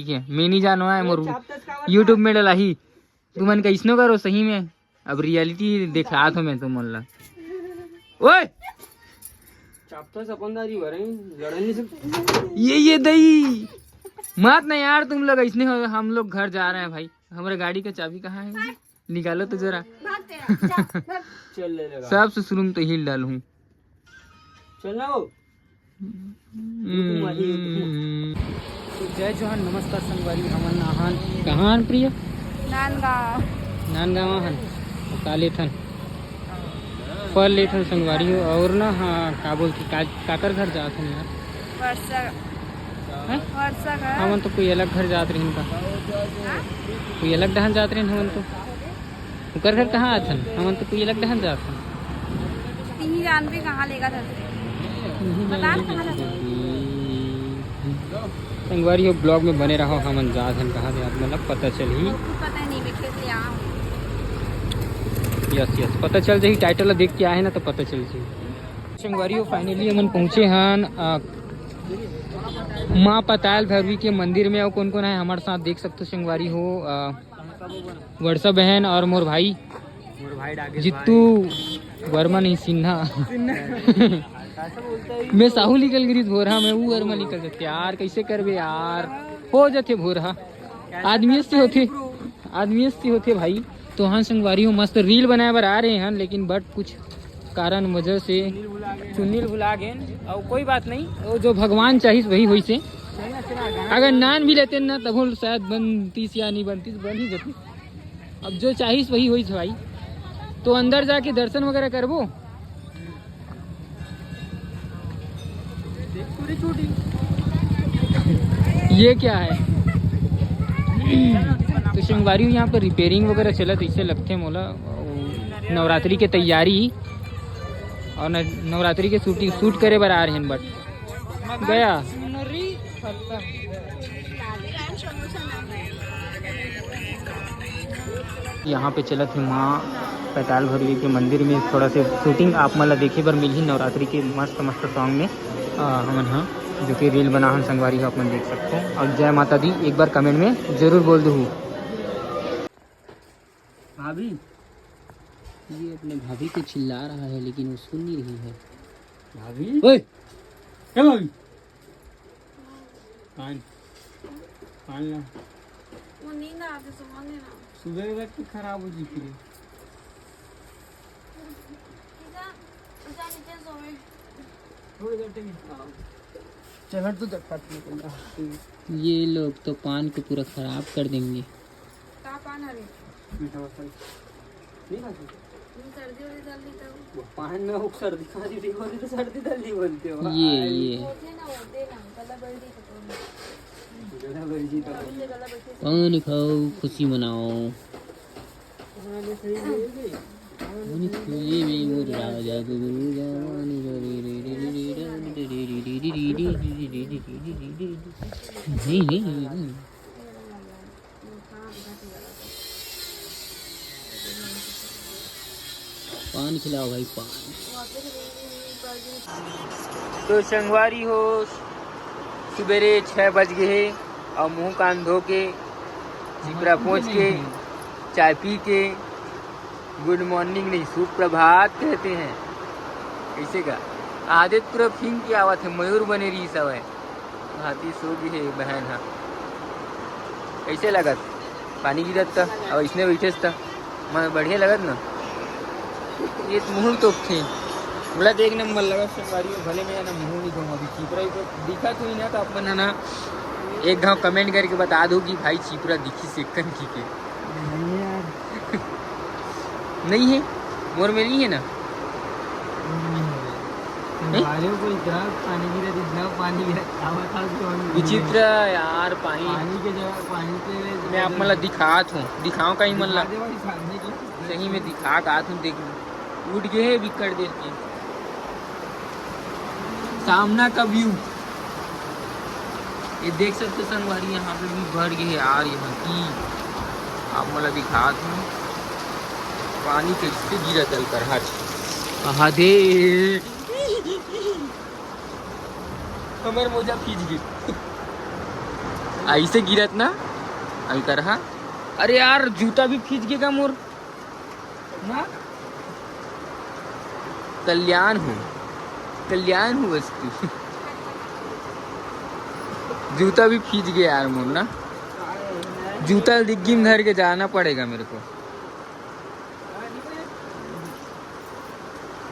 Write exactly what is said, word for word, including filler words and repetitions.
ठीक है, मैं नहीं जानवा है मोर YouTube में डलाही। तुमन कइसनो करो सही में। अब रियलिटी दिखात हो मैं तुमन ला। ओए, चापता सपनदारी भरे लड़न नहीं सकते। ये ये दई, मत ना यार, तुम लोग ऐसने हो। हम लोग घर जा रहे हैं भाई। हमारे गाड़ी का चाबी कहाँ है? निकालो तो जरा। भाग तेरा, जा, भाग। चल ले लगा। सबसे शुरू में तो हिल डालूं। चल ना वो। हम्म। तो जय जोहान, नमस्कार संगवारी, हमन आहान कहाँ आन प्रिय? नांदगांव। नांदगांव आहान। का लेथन? फल लेथन संगवारी हो। और ना, हाँ, का बोलती, का, काकर घर जात हन यार? वर्षा। हैं? वर्षा घर। हमन तो कोई अलग घर जात रहिन का? हाँ? कोई अलग डहन जात रहिन हमन तो। ओकर घर कहाँ आथन? हमन तो कोई अलग डहन जाथन। तिही जानबे कहाँ लेगा था। तिही बता जानबे कहाँ कहाँ जाथन। संगवारी हो, ब्लॉग में बने रहो, हमन जाथन कहाँ से, आप मतलब पता चलही। हमको पता नहीं, मैं खेत ले आया हूँ। यस, यस, पता चल जाही, टाइटल ला देख के आए ना तो पता चल जाही। संगवारी हो, फाइनली हमन पहुँचे हन, अ, माँ पताल भैरवी के मंदिर में। और कौन कौन है हमारे साथ, देख सकते हो संगवारी हो, अ, वर्षा बहन और मोर भाई मोर भाई डाके जित्तू भाई। वर्मा नहीं, सिन्हा। सिन्हा। मैं साहू निकल गई भोरहा में, वो वर्मा निकल जाते यार, कैसे करबे यार, हो जाते भोरहा। आदमी से होते, आदमी से होते भाई। तो हाँ संगवारी हो, मस्त रील बनाए बर आ रहे हैं, लेकिन बट कुछ कारण वजह से चुन्नी ल भुला गेन। और कोई बात नहीं, वो जो भगवान चाहिस वही होइस हे। अगर नान भी लेते ना तभो शायद बनतीस या नहीं बनतीस, बन ही जाती। अब जो चाहिस वही होइस भाई। तो अंदर जाके दर्शन वगैरह करबो। ये क्या है? तो संगवारी हो, यहाँ पे रिपेयरिंग वगैरह चलत, इसे लगते मोला नवरात्रि के तैयारी और न-, नवरात्रि के शूटिंग, शूट करे बर आ रहे हैं, बट गया। यहाँ पे चलत हे माँ पैताल भैरवी के मंदिर में थोड़ा से शूटिंग आप मन ला देखे बर मिलही नवरात्रि के मस्त मस्त सॉन्ग में। अ, हमन ह जो कि रील बना हन संगवारी हो, आप मन देख सकते हो। और जय माता दी एक बार कमेंट में जरूर बोल दू। भाभी, ये अपने भाभी को चिल्ला रहा है लेकिन वो सुन नहीं रही है। भाभी, ए भाभी, पान, पान ला। वो नींद आते, सोने ना। सुबह तक तो खराब हो चुकी है। जा, जा नीचे सोवे। थोड़ी देर तक। चल हट, तू चक्कर में पड़ जा। ये लोग तो पान को पूरा खराब कर देंगे। का पान हरे? मीठा मसाला। नहीं खाती? नहीं, सर्दी वर्दी चल रही तब। वो पान में वो सर्दी खांसी ठीक होती तो सर्दी जल्दी बनते हो। ये, ये। होते ना, होते ना, गला बैठ गई तो। गला बैठ गई तो। अभी ये गला बैठी। पान खाओ, खुशी मनाओ। पान खुले में वो राजा को गुरु जवान। पान खिलाओ भाई, पान। तो संगवारी हो, सुबेरे छः बज गए हे और मुंह कान धो के, चिपरा पोंछ के, चाय पी के, गुड मॉर्निंग नहीं, सुप्रभात कहते हैं। कैसे का आदत पूरा फिंग के आवत है, मयूर बने रही सब है। हाथी सो गे हे बहन हा। कैसे लगत? पानी गिरत त, अब इसने बैठे त मन बढ़िया लगत ना। ये मुंह तो थे, मोला देख नंबर लगत संगवारी हो, भले मैं ना मुंह नहीं धोऊं अभी। चिपरा ही तो दिखा तू ही ना, तो अपन है ना एक घाव कमेंट करके बता दो कि भाई चिपरा दिखी से कन की के। नहीं यार। नहीं है, मोर में नहीं है ना। नहीं है। नहीं? भाइयों को इतना पानी गिरा, इतना पानी गिरा, क्या बताओ कि हम विचित्र यार, पानी। पानी के जगह, पानी के मैं आप मन ला दिखात हूँ, दिखाओ कहीं मन ला। दिखा दे भाई सामने की। सही में दिखा का तुम देख लो। उठ गए हैं बिकट देर के। सामना का व्यू ये देख सकते संगवारी, यहाँ पे भी भर गए यार। यहाँ की आप मोला दिखात हूँ, पानी कैसे गिरा दल कर हट। आहा दे, हमर मोजा भीज गए। ऐसे गिरत ना अलकरहा। अरे यार, जूता भी फीज गे का मोर ना। कल्याण हूँ, कल्याण हूँ बस तू। जूता भी फीज गे यार मोर ना। जूता डिग्गी में धर के जाना पड़ेगा मेरे को।